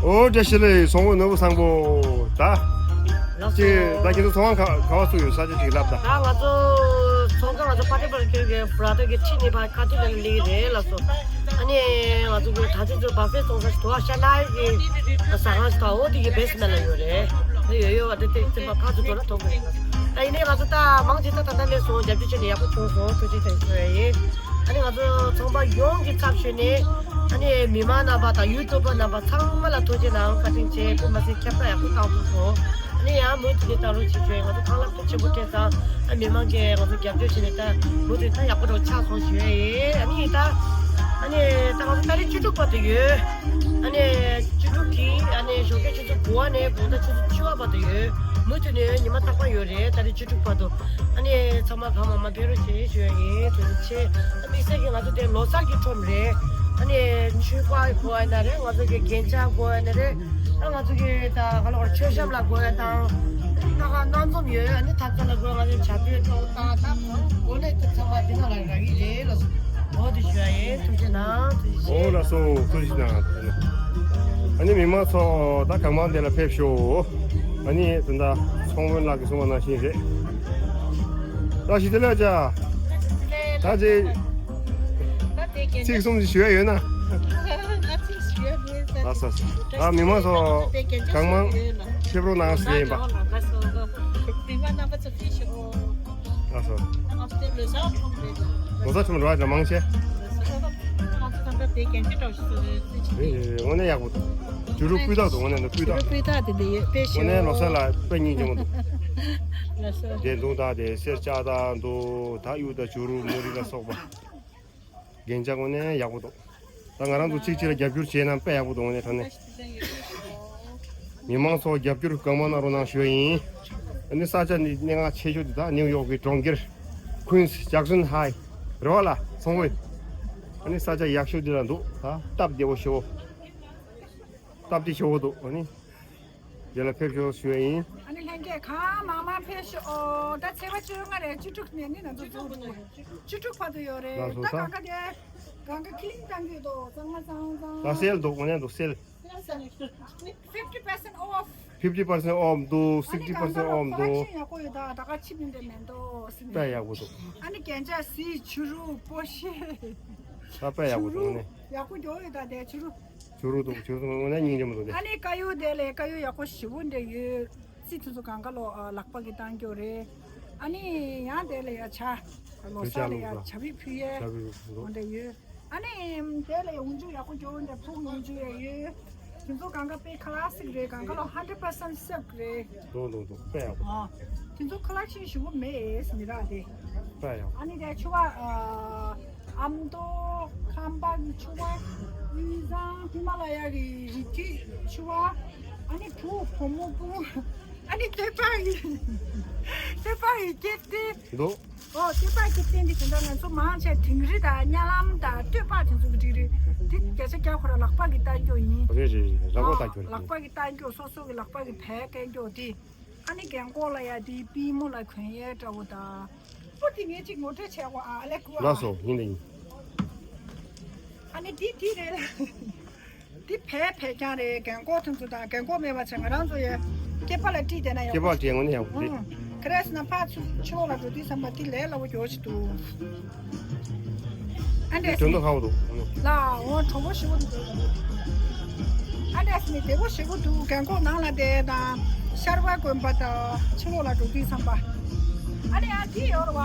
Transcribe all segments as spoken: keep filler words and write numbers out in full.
ཨོ་བཀྲ་ཤིས་བདེ་ལེགས། ཚོང་དཔོན་ནོར་བུ་བཟང་པོ། ད་ལགས་ཅེ། ད་ཁྱེད་ཚོ་ཚོང་ཁང་ག་ག་བ་ཚུགས་ཡོད་ས་ཆ་ཅིག་ལབ་ད། ད་ང་ཚོ་ཚོང་ཁང་ང་ཚོ་ཕ་ཏི་པར་ཁྱོད་ཀྱི་བྷ་ར་ཏར་གྱི་ཁྲི་གཉིས་པ་ཁ་ཐུག་ལ་སླེབས་རེད་ལགས་སོ། ཨ་ནི་ང་ཚོ་གི་ད་ཅི་ཚོ་བ་ཧྥེ་ཚོང་ས་ཞིག་འདུག་ཨ་ཤ་ལ་གི་ཟ་ཁང་ཞིག་འདུག་འོ་དེ་གི་བེ་སི་མེན་ལ་ཡོད་རེད། དེ་ཡོད་ཡོད་བ་དེ་དེ་ཚན་པ་ཕར་ཚུར་འགྲོ་ན་མཐོང་གི་རེད་ལགས་སོ། ད་ཡིན་ནའི་ང་ཚོ་ད་མང་ཆེ་ད་ད་ལྟ་སླེབས་སོང་། རྒྱབ་སྐྱོར་བྱས་ནས་ཡག་པོ་བྱུང་སོང་། ཐུགས་རྗེ་ཆེ་ཞུ་ཡ་ཡིན། ཨ་ནི་ང་ཚོ་ཚོང་པ་ཡོངས་ཀྱི་ཚབ་ཞུས་ནས་ཨ་ནི་མི་མང་རྣམ་པ་དང་ཡུ་ཊུབ་པ་རྣམ་པ་ཚང་མ་ལ་ཐུགས་རྗེ་གནང་། བཀའ་དྲིན་ཆེ། དཔེ་མ་སྲིད་ཁྱབ་བསྒྲགས་ཡག་པོ་བཏང་ཐུབ་སོང་། ཨ་ནི་ཡང་མུ་མཐུད་ནས་བཏང་རོགས་བྱེད་ཞུ་ཡ་ཡིན། ང་ཚོ་ཁང་གླ་ཕོན་ཆེན་པོ་སྤྲད་ཙང་ཨ་མི་མང་གིས་ང་ཚོ་རྒྱབ་སྐྱོར་བྱས་ནས་ད་མུ་མཐུད་ད་ཡག་པོ་འདྲ་བོ་ཆགས་སོང་ཞུ་ཡ་ཡིན། ཨ་ནི་ད་ཨ་ནི་ད་ང་ཚོ་ཏ་རིག་བཅུ་དྲུག་བར་དུ་ཡོད། ཨ་ནི་བཅུ་དྲུག་གི་ཨ་ནི་ཞོགས་ཀས་ཆུ་ཚོད་དགུ་པ་ནས་དགོང་དག་ཆུ་ཚོད་བཅུ་པ་བར་དུ་ཡོད། མུ་མཐུད་ནས་ཉི་མ་རྟག་པར་ཡོད་རེད། ཏ་རིག་བཅུ་དྲུག་བར་དུ། ཨ་ནི་ཚང་མ་གང་མང་མང་ཕེབས་རོགས་བྱེད་ཞུ་ཡ་ཡིན། ཐུགས་རྗེ་ཆེ། ཨ་དམིགས་བསལ་གྱིས་ང་ཚོ་དེ་ལོ་གསར་གྱི་ཁྲོམ་རེད། ཨ་ནི་ཆོས་པ་དགོས་ཡ་ན་རེད། ང་ཚོ་གི་རྒྱན་ཆ་དགོས་ཡ་ན་རེད། ཨ་ང་ཚོ་གི་ད་ག་ལ་བར་མཆོད་བཤམས་ལ་དགོས་ཡ་དང་། ད་ག་སྣ་འཛོམས་ཡོད། ཨ་ནི་ཐབ་ཚང་ལ་དགོས་ཡ། ང་ཚོ་བྱ་དཔེ་ཀྲོང་ཏང་ད་གོ་གནས་དེ་ཚང་མ་དེ་ནང་ལ་རག་གི་རེད་ལགས་སོ། འོ་དེ་ཞུ་ཡ་ཡིན། ཐུགས་རྗེ་གནང་། ཐུགས་རྗེ་ཆེ། འོ་ལགས་སོ། ཐུགས་རྗེ་གནང་། ཨ་ནི་མི་མང་ཚོ་ད་གང་མང་དེ་ལ་ཕེབས་ཤོག་ཨ་ནི་དེ་འདྲ་ཚོང་དཔོན་ལགས་ཀྱིས་གསུངས་པ་ནང་བཞིན་རེད། བཀྲ་ཤིས་བདེ་ལེགས་ཅག་ད་ཅིག་ཚིག་གསུམ་ཅིག་ཞུ་ཡ་ཡོད་ན། ང་ཚིག་ཞུ་ཡ་མེད་ས། ལགས་སོ། ད་མི་མང་ཚོ་གང་མང་ཕེབས་རོགས་གནང་ཞུ་ཡ་ཡིན་པ། ལགས་སོ། མི་མང་རྣམ་པ་ཚོ་ཕེབས་ཤོག་ལགས་སོ། ང་ཚོ་དེ་ལོ་གསར་ཁྲོམ་རེད། ལོ་གསར་ཁྲོམ་རེད་བ། མང་ཆེ། ལགས་སོ། ང་ཚོ་ད་ལྟ་དེ་གན་རྒྱ་འདྲ་བོ་ཞིག་བཟོ་རེད། རེད་རེད་རེད། དངོས་གནས་ཡག་པོ་འདུག་བྱུ་རུ་སྤུས་དག་འདུག་དངོས་གནས་འདུག་སྤུས་དག་བྱུ་རུ་སྤུས་དག་དེ་འདྲ་ཡོད། དཔེ་ཞིམ། དངོས་གནས་ལོ་གསར་ལ་དཔེ་སྙིང་རྗེ་མོ་འདུག་ལགས་སོ། དེ་འདུག་ད་དེ་གསེར་ལྕགས་དང་འདུག་ད་གཡུ་དང་བྱུ་རུ་མུ་རི་ལ་སོགས་པ། རྒྱན་ཆ་དངོས་གནས་ཡག་པོ་འདུག་ད་ང་རང་ཚོ་གཅིག་གཅིག་ལ་རྒྱབ་སྐྱོར་བྱས་ན་དཔེ་ཡག་པོ་འདུག་དངོས་གནས་དྲང་གནས། མི་མང་ཚོ་རྒྱབ་སྐྱོར་གང་མང་གནང་རོགས་གནང་ཞུ་ཡ་ཡིན། ཨ་ནི་ས་ཆ་ནི་གནས་ངག་ཆེ་ཤོས་དེ་ད་ནིའུ་ཡོག་གི་གྲོང་ཁྱེར་Queens Jackson High རེད་བ་ལགས་ཚོང་དཔོན། ཨ་ནི་ས་ཆ་ཡག་ཤོས་དེ་ལ་འདུག་ད་སྟབས་བདེ་བོ་ཞེ་པོ། སྟབས་བདེ་ཞེ་པོ་འདུག་ཨ་ནི་དེ་ལ་ཕེབས་ཤོག་ཞུ་ཡ་ཡིན། ཨ་ནི་ལྷན་རྒྱས་གང་མང་མང་ཕེབས་ཤོག་ཨོ་ད་ཚེས་པ་བཅོ་ལྔ་རེད། བཅུ་དྲུག་ནས་ནི་ང་ཚོ་འཛོམས་འདུག་བཅུ་དྲུག་བར་དུ་ཡོད་རེད། ལགས་སོ། ད་ད་གང་ག་དེ་གང་ག་ཁེ་ལིང་བཏང་གི་འདུག་གཙང་མ་གཙང་གཙང་། ད་སེལ་འདུག་དངོས་གནས་འདུག་སེལ། fifty percent off. fifty percent off འདུག sixty percent off འདུག་ཨ་ནི་གང་ག་ལ་collection ཡག་པོ་ཡོད། ད་ད་ག་ཆིབས་མིན་དེ་མེད་འདུག་ཟེར་ནས། དཔེ་ཡག་པོ་འདུག་ཨ་ནི་རྒྱན་ཆ་གཟི་བྱུ་རུ་པོ་ཤེལ། ད་དཔེ་ཡག་པོ་འདུག་བྱུ་རུ་དངོས་གནས། ཡག་པོ་ཡོད་ད་དེ་བྱུ་རུ། བྱུ་རུ་འདུག་བྱུ་རུ་དངོས་གནས་སྙིང་རྗེ་མོ་འདུག་དེ། ཨ་ནི་དཀར་ཡོལ་དེ་ལས་དཀར་ཡོལ་ཡག་པོ་ཞེ་པོ་འདྲ་ཡོད། རྩི་དེ་ཚོ་གང་ག་ལོ་ཨ་ལག་པ་གིས་བཏང་རྒྱུ་རེད། ཨ་ནི་ཡང་དེ་ལ་ཡ་ཇ། ལོ་གསར་ལ་ཡ་ཇ་བི་ཕུལ་ཡས། ཇ་བི་ཕུལ་འདུག་འོ་འདྲ་ཡོད། ཨ་ནི་དེ་ལ་ཡ་འོག་འཇུག་ཡག་པོ་འཇོག་འདྲ་ཕུག་འོག་འཇུག་ཡ་ཡོད། དེ་ཚོ་གང་ག་དཔེ་classic རེད། གང་ག་ལོ་hundred percent silk རེད། འདུག་འདུག་འདུག་དཔེ་ཡག་པོ། ཨ། དེ་ཚོ་collection ཞེ་པོ་མེད་མི་རག་དེ། དཔེ་ཡག་པོ། ཨ་ནི་དེ་ཕྱུ་པ་ཨ། ཨ་མདོ། ཁམས་པ་གི་ཕྱུ་པ། དབུས་གཙང་ཧི་མ་ལ་ཡ་གི་རི་རྒྱུད་ཕྱུ་པ། ཨ་ནི་བུ་བུ་མོ་སྤུན། ཨ་ནི་སྟོད་པ་གི། སྟོད་པ་གི་སྐྱེ་ལྡན། འདུག་ཨོ་སྟོད་པ་སྐྱེ་ལྡན་འདི་དེ་འདྲ་ང་ཚོ་མང་ཆེ་དིང་རི་དང་གཉའ་ལམ་དང་སྟོད་པ་དེ་ཚོ་གི་འབྲི་རེད། འདི་བརྒྱ་ཆ་བརྒྱ་ཁོ་རང་ལག་པ་གི་རྟ་མགྱོགས་ཡིན། རེད་རེད་རེད། ལག་པ་རྟ་མགྱོགས་ཡིན། ལག་པ་གི་རྟ་མགྱོགས། སོ་སོ་གི་ལག་པ་གི་བལ་སྐད་མགྱོགས་དེ། ཨ་ནི་རྒན་གོག་ལ་ཡ་དེ་པུས་མོ་ལ་གོན་ཡས་འདྲ་བོ་དང་། པོ་དེ་ངས་ཅིག་ངོ་སྤྲོད་བྱས་གོ་ཨ་ལེ་ཀུ་ཨ། ལགས་སོ། ཡིན་ད་ཡིན། ཨ་ནི་དེ་དེ་རེད། དེ་བལ་བལ་རྐྱང་རེད། རྒན་གོག་དེ་ཚོ་དང་རྒན་གོག་མེད་པ་བྱས་ང་རང་ཚོ་ཡ་སྐེད་པ་ལ་དཀྲིས་བསྡད་ན་ཡག་པོ། སྐེད་པ་དཀྲིས་དངོས་གནས་ཡག་པོ་རེད། ཨང་། ཁ་རས་ན་ཕར་ཚུར་ཕྱི་ལོགས་ལ་འགྲོ་དུས་ཙམ་པ་དེ་ལས་སླ་པོ་ཡོད་ཅིག་འདུག་ཨ་འདྲས་དོན་དུ་ཧ་གོ་འདུག་ལ་འོ་གྲོགས་པོ་ཞེ་པོ་འདུག་ཨ་འདྲས་ནི་བདེ་པོ་ཞེ་པོ་འདུག་རྒན་གོག་ནང་ལ་བསྡད་དང་ཤར་བ་དགོན་པ་དང་ཕྱི་ལོགས་ལ་འགྲོ་དུས་ཙམ་པ། ཨ་ནི་ཡང་དེ་ཡོད་རེད་བ།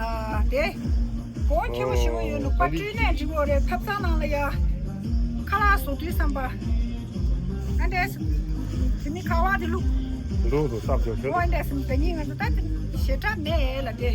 ཨ་དེ། གོང་ཁེ་པོ་ཞེ་པོ་ཡོད། ལུག་པ་སྤྲོས་ནས་འགྲིག་གི་རེད། ཐབ་ཚང་ནང་ལ་ཡ། ཁ་ལག་བཟོ་དུས་ཙམ་པ། ཨ་འདྲས། དེ་ནི་ཁ་བ་དེ་བླུགས། འདུག་འདུག་སྟབས་བྱུང་ཁྱོད། འོ་འདྲས་ཟིན་ད་ནི་ང་ཚོ་ད་ཞེ་དྲག་མེད་ལ་དེ།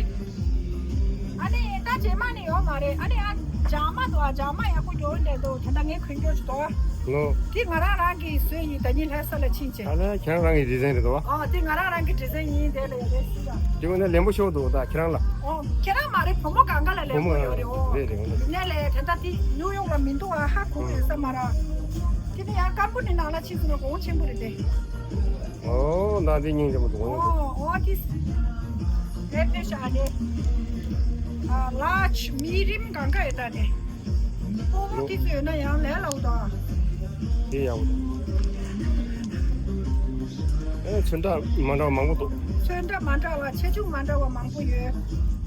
ཨ་ནི་ད་རྗེས་མ་ནི་ཡོད་མ་རེད། ཨ་ནི་ཨ་ཇག་མ་འདུག་ཨ་ཇག་མ་ཡག་པོ་ཡོད་འདྲས་འདུག་ད་ལྟ་ངས་གོན་རྒྱུ་ཅིག་འདུག་ལོ། དེ་ང་རང་རང་གིས་བཟོས་ཡིན། ད་ནི་ལྷ་ས་ལ་ཕྱིན་ཆད། ཨ་ལས་ཁྱེད་རང་རང་གི་ཌི་ཛའིན་རེད་འདུག་བ། ཨོ་དེ་ང་རང་རང་གི་ཌི་ཛའིན་ཡིན། དེ་ལ་ཡོད་རེད་སྲིད་ལ། དེ་འོ་ན་ལེན་པོ་ཤོར་འདུག་ད་ཁྱེད་རང་ལ། ཨོ་ཁྱེད་རང་མ་རེད། བུ་མོ་གང་ག་ལ་ལེན་པོ་ཡོད་རེད། ཨོ་རེད་རེད། འོ་ན་ཡིན་ནའི་ལས་དེ་ད་དེ་ནིའུ་ཡོག་ལ་མི་འདུག་ཨ་ཧ་གོ་ཡོད་ས་མ་རེད། དེ་ནི་ཡང་ཀམ་པ་ནི་ནང་ལ་ཕྱིན་སོང་ན་གོང་ཆེན་པོ་རེད་དེ། ཨོ་ན་དེ་སྙིང་རྗེ་མོ་འདུག་ཨོ་ཨོ་དེ་རེད་དེ་ཤ་ནི། ཨ་ལ་ཆ་མི་རིམ་གང་ག་ཡོད་ད་དེ། སྤོ་བོ་དེ་ཚོ་ཡོད་ན་ཡང་ལས་སླ་བོ་དང་། དེ་ཡག་པོ་འདུག་ཨེ་ཚོན་ཁྲ་མ་འདྲ་བ་མང་པོ་འདུག་ཚོན་ཁྲ་མ་འདྲ་བ་ཆེ་ཆུང་མ་འདྲ་བ་མང་པོ་ཡོད།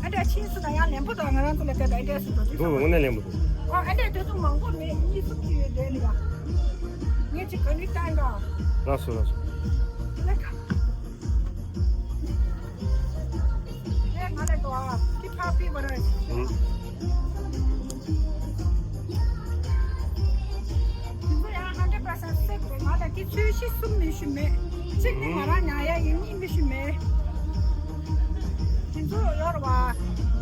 ཨ་འདྲ་ཕྱིན་སོང་ན་ཡང་ལེན་པོ་དང་ང་རང་ཚོ་ལ་བལྟས་ད་ཨེ་འདྲ་སུ་འགྲོ་དུས་འདུག་དངོས་གནས་ལེན་པོ་འདུག་ཨ་ཨེ་འདྲ་དེ་ཚོ་མང་པོ་མེད། གཉིས་གསུམ་ཅིག་ཡོད་དེ་ནི་ཡ། ངས་ཅིག་ག་ནས་བལྟས་འགའ། ལགས་སོ་ལགས་སོ། ལེགས། ཨེ་ང་ལས་དོ་ཨ་ཀི་ཕ་པི་བ་ར། ཨུ། དེ་ཚོ་ཡང་ཧན་ཌེ་པར་སེན་སེབ་རེད། ང་ལ་དེ་ཚོའི་གཞི་གསུམ་མི་ཤི་མེད། གཅིག་ནི་ང་རང་ཉར་ཡ་ཡིན། གཉིས་མི་ཤི་མེད། དེ་ཚོ་ཡོད་རེད་བ།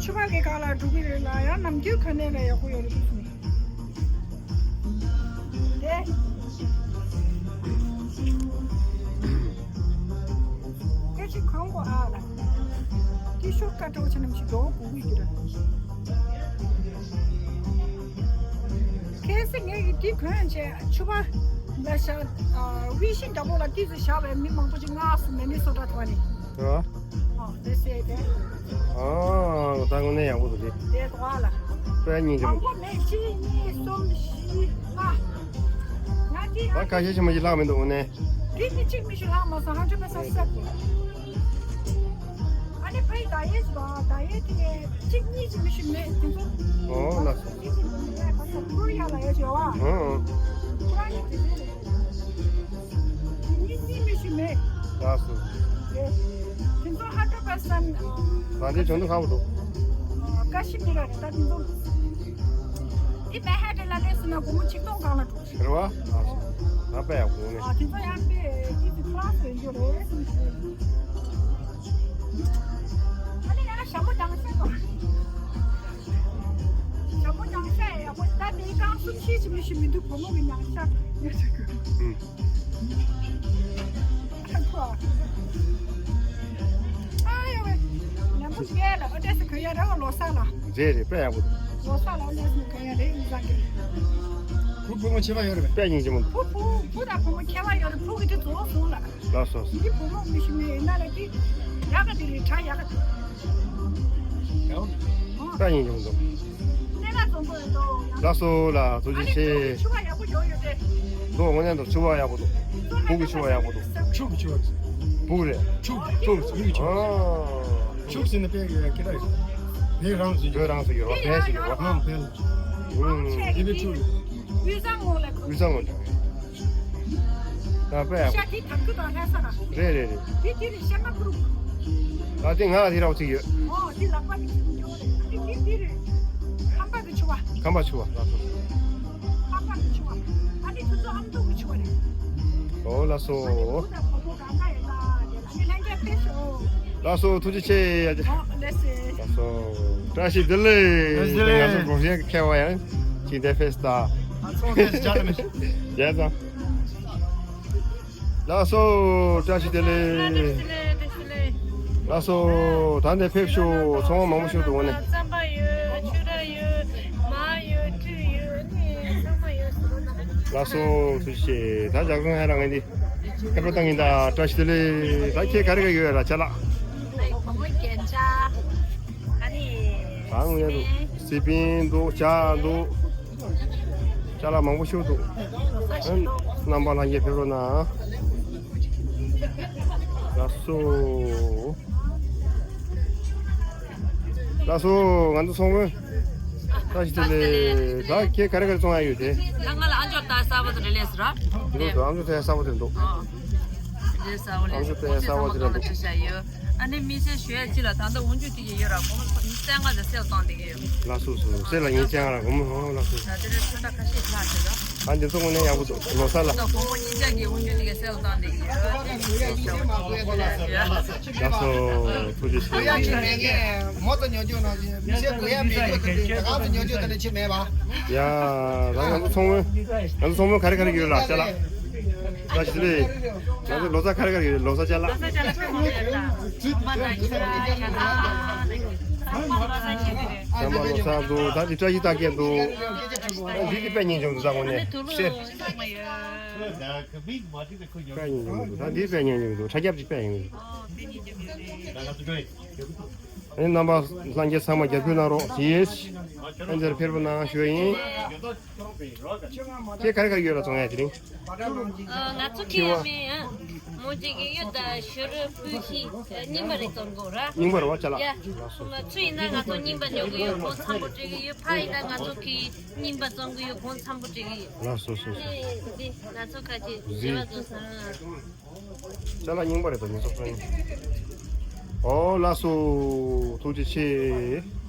ཕྱུ་པ་གི་སྒང་ལ་འགྲོ་གི་རེད་ལ་ཡང་ནམ་རྒྱུན་ག་ནས་ལ་ཡག་པོ་ཡོད་རེད་དེ་ཚོ། དེ། སྐད་ཅིག་གོན་དགོས་ཨ་ལ། དེ་ཤོག་ཀ་ཏྲོ་ཆ་ནམ་ཞིག་འགྲོ་དགོས་ཀྱི་རེད། ཁེ་སི་ངས་ཀྱི་དེ་གོན་བྱས་ཕྱུ་པ་ལ་བཞག་ཨ་དབྱི་ཤིན་འདྲ་པོ་ལ་ཏིས་བཞག་པའི་མི་མང་པོ་ཅིག་མངགས་སོང་མི་ནི་སོ་ཊ་ཐོག་ནས། ཨ། ཨ་དེ་སེ་དེ། ཨ་ད་དངོས་གནས་ཡག་པོ་འདུག་དེ། དེ་དོ་ཨ་ལ། དཔེ་སྙིང་རྗེ་མང་པོ། མེད་གཅིག་གཉིས་གསུམ་བཞི་ལྔ། ང་དེ་ད་ཁ་ཤས་ཤིག་མ་ཞིག་ལྷག་མི་འདུག་དངོས་གནས། དེ་ནི་གཅིག་མི་ཞིག་ལྷག་མ་སོང་། ཧན་ཌེ་པར་སེན་སེབ་རེད། ཨ་ནི་ཕའི་ད་ཡེ་ཞིག་ད་ད་ཡེ་དེ་གཅིག་གཉིས་ཅིག་མི་ཞིག་མེད་དེ་ཚོ། ཨོ་ལགས་སོ། དེ་ཅིག་མི་ཞིག་མེད་པ་ཚོ་ཁུར་ཡ་ལ་ཡོད་ཅེས་བ། ཨོ་ཨོ། ཁོ་རང་གི་དེ་ཚོ་རེད། དེ་གཉིས་གཉིས་མི་ཞིག་མེད། ལགས་སོ། རེད། དེ་ཚོ་ཧན་ཌེ་པར་སེན་ད་དེ་བྱུང་དུ་ཁག་པོ་འདུག་ཀ་ཤི་མི་ར་རེད་ད་དེ་ཚོ། དེ་མེན་ཧ་ཊན་ལ་སླེབས་སོང་ན་སྒོར་མོ་ཆིག་སྟོང་སྒང་ལ་འགྲོ། རེད་བ། ཨ་སོ། ད་དཔེ་ཡག་པོ་ནས། ཨ་དེ་ཚོ་ཡང་དཔེ་དེ་ཚོ་ཁ་ལག་ཟེར་རྒྱུ་རེད། ཨ་ནི་ཡང་ཞྭ་མོ་རྒྱང་ཤ་དང་། ཞྭ་མོ་རྒྱང་ཤ་ཡག་པོ་ད་དེ་རྐང་གསུམ་བཞི་ཅིག་མི་ཤི་མི་འདུག་བུ་མོ་གི་རྒྱང་ཤ་ཡོད་ཅིག་ཨུ། ཨ་ཡོ་ཝེ། ལམ་བུ་རྒྱལ་ལ་ཨོ་ཏེ་སི་ཁོ་ཡ་ར་བ་ལོ་ས་ལ། རེད་རེད་དཔེ་ཡག་པོ་འདུག་ལོ་ས་ལ་ཨོ་ཏེ་སི་ཁོ་ཡ་རེད་ཡིན་ས་གི། བུ་བུ་མོ་ཆེ་བ་ཡོད་རེད་པས། དཔེ་སྙིང་རྗེ་མོ་འདུག་བུ་བུ་བུ་དང་བུ་མོ་ཁྱད་པར་ཡོད་རེད། བུ་གི་དེ་རྫོགས་སོང་ལ། ལགས་སོ། འདི་བུ་མོ་མི་ཤི་མེད་ཡིན་ན་ལ་དེ་ཡག་ག་དེ་རེད་དྲ་ཡག་ག་དེ། ཡང་། ད་ཡིན་ཡོང་འདུག་གནས་ལ་འཛོམས་པོ་ཡོད་དོ། ལགས་སོ་ལགས་ཐུགས་རྗེ་ཆེ། ཕྱུ་པ་ཡག་པོ་ཡོད་ཡོད་དེ། འདུག་དངོས་གནས་འདུག་ཕྱུ་པ་ཡག་པོ་འདུག་བུ་གི་ཕྱུ་པ་ཡག་པོ་འདུག་ཕྱུག་གི་ཕྱུ་པ། བུ་རེད། ཕྱུག་ཕྱུག་ཕྱུག་ཕྱུག་ཕྱུག་ཨ། ཕྱུག་ཟེར་ན་དཔེ་སྐད་གྲགས་ཡོད། བོད་རང་སུ་བོད་རང་སུ་ཡོད་རོགས་ཕན་ཞིག་ཡོད་རོགས། ཨང་ཕན། ཨུམ། དེ་ནི་ཕྱུག་དབུས་གཙང་ངོས་ལ་དབུས་གཙང་ངོས་ལ། ད་དཔེ་ཡག་པོ། ཤ་དེ་དར་ཁུ་དང་ལྷ་ས་ར། རེད་རེད་རེད། དེ་དེ་རེད་ཤ་མ་ཁུ་རུ། ད་དེ་ང་ལ་དེ་རག་ཅིག་ཡོད། ཨོ་དེ་ལག་པ་དེ་ཁུ་རུ་ཡོད་རེད། དེ་དེ་དེ་རེད། ཁམས་པ་གི་ཕྱུ་པ། ཁམས་པ་ཕྱུ་པ་ལགས་སོ། ཁམས་པ་གི་ཕྱུ་པ། ཨ་ནི་དེ་ཚོ་ཨ་མདོ་གི་ཕྱུ་པ་རེད། ཨོ་ལགས་སོ། ཨ་ནི་བུ་དང་བུ་མོ་གང་ག་ཡོད་ལ་དེ་ལ་ནི་ལྷན་རྒྱས་ཕེབས་ཤོག་ལགས་སོ་ཐུགས་རྗེ་ཆེ་ཡ་ཅེ། ཨོ་ལགས་སེ། ལགས་སོ། བཀྲ་ཤིས་བདེ་ལེགས། བཀྲ་ཤིས་བདེ་ལེགས། ང་ཚོ་གྲོང་གསེབ་ཁྱེད་བ་ཡང་ཅིག་བདེ་ཕེབས་ད། ཨ་ཚོང་ཕེབས་བྱ་ལ་མི་ཤེས། ཡ་ཙང་། ལགས་སོ་བཀྲ་ཤིས་བདེ་ལེགས། ལགས་སོ་ད་ནས་ཕེབས་ཤོག་ཚོང་བ་མང་པོ་ཤོར་འདུག་འོ་ནས། རྩམ་པ་ཡོད། ཕྱུར་ར་ཡོད། མར་ཡོད། ཁྲུ་ཡོད། ནི་ཚང་མ་ཡོད་ཟེར་བ་ན། ལགས་སོ་ཐུགས་རྗེ་ཆེ། ད་ཇག་སོང་ཧ་ར་ངས་འདི་ཁ་པར་བཏང་ཡིན་ད། བཀྲ་ཤིས་བདེ་ལེགས། ད་ཁྱེད་ག་རེ་ག་ཡོད་ལ་ཅ་ལག་ཨ་ནི་བུ་མོ་རྒྱན་ཆ། ཨ་ནི་གང་ཡོད་འདུག་སི་པན་འདུག་ཇ་འདུག་ཅ་ལག་མང་པོ་ཤོར་འདུག་རྣམ་པ་ལྷན་རྒྱས་ཕེབས་རོགས་གནང་། ལགས་སོ། ལགས་སོ། ང་ཚོ་ཚོང་དཔོན། བཀྲ་ཤིས་བདེ་ལེགས། ད་ཁྱེད་ག་རེ་ག་རེ་བཙོང་ཡ་ཡོད་དེ། ད་ང་ལ་ཨ་མཆོག་ད་གསར་པ་དེ་རེད་ལས་ཟེར་ར། འདི་འདུག་ཨ་མཆོག་ད་གསར་པ་དེ་འདུག་རེད་གསར་པ་ཨ་མཆོག་ད་གསར་པ་དེ་རེད་འདུག་ཨ་ནི་མི་ཚེ་ཞུ་ཡ་ཅི་ལ་ད་ལྟ་འོན་ཆུ་དེ་གི་ཡོད་ར། སྒོར་མོ་ཉི་ཤུ་རྩ་ལྔ་དེ་སེལ་བཏང་དེ་གི་ཡོད། ལགས་སོ་སོ་སེ་ལ་ཉིན་ཅང་ར་སྒོར་མོ་ཧོ་ལགས་སོ། ད་དེ་རེད་ཚོད་ལྟ་ཁ་ཤས་ཆགས་ཟེར་ར། ཨ་འདི་ཚོ་དངོས་གནས་ཡག་པོ་འདུག་ལོ་གསར་ལ། ད་སྒོར་མོ་ཉིན་ཅང་གི་འོན་ཆུ་དེ་གི་སེལ་བཏང་དེ་གི་ཡོད། ལགས་སོ། ཐུགས་རྗེ་ཆེ། མོ་ཏོ་ཉོ་རྒྱུ་ནང་བཞིན་མི་ཚེ་དགོས་ཡ་མེད་རྒྱུ་དེ་ད་གང་དུ་ཉོ་རྒྱུ་དེ་ནི་ཆེ་མེད་པ། ཡ། ད་ང་ཚོ་ཚོང་དཔོན། ང་ཚོ་ཚོང་དཔོན་ག་རེ་ག་རེ་ཡོད་ལ་ཅ་ལག་བཀྲ་ཤིས་བདེ་ལེགས། ང་ཚོ་ལོ་གསར་ག་རེ་ག་རེ་ཡོད། ལོ་གསར་ཅ་ལག་ཚང་མ་ལོ་གསར་འདུག་ད་འདི་བཀྲ་ཤིས་རྟགས་བརྒྱད་འདུག་འདི་འདི་དཔེ་སྙིང་རྗེ་འདུག་ད་དངོས་གནས་སེ། དཔེ་སྙིང་རྗེ་འདུག་ད་འདི་དཔེ་སྙིང་རྗེ་འདུག་ཕྲ་རྒྱབ་ཅིག་དཔེ་སྙིང་རྗེ་འདུག་ཨེ་རྣམ་པ་ལྷན་རྒྱས་ཚང་མ་རྒྱབ་སྐྱོར་གནང་རོགས་ཞེས། ཨེ་འདིར་ཕེབས་པ་གནང་ཞུ་ཡ་ཡིན། ཁྱེད་ག་རེ་ག་རེ་ཡོད་ལ་བཙོང་ཡ་དེ་རིང་། ཨ། ང་ཚོ་ཁྱི་ཡ་མེད་ཨ། མོ་གཅིག་གི་ཡོད་ད། ཞོ་རུ་སྤུས་ཤིང་རྙིང་པ་རེ་བཙོང་དགོས་ར། རྙིང་པ་རེད་བ་ཅ་ལག་ཡ། ང་ཚོ་ཡིན་ན་ང་ཚོ་རྙིང་པ་ཉོ་གི་ཡོད། སྒོ་འཚམ་པོ་སྤྲད་གི་ཡོད། ཕ་ཡིན་ན་ང་ཚོ་གི་རྙིང་པ་བཙོང་གི་ཡོད། སྒོ་འཚམ་པོ་སྤྲད་གི་ཡོད། ལགས་སོ་སོ་སོ། ཨེ་འདི་ང་ཚོ་ཁ་ཅིག་བྱེ་བ་བཙོང་ས། ཅ་ལག་རྙིང་པ་རེད་པ། ཉིན་ཚོགས་ཚོ་ཡིན། ཨོ་ལགས་སོ། ཐུགས་རྗེ་ཆེ།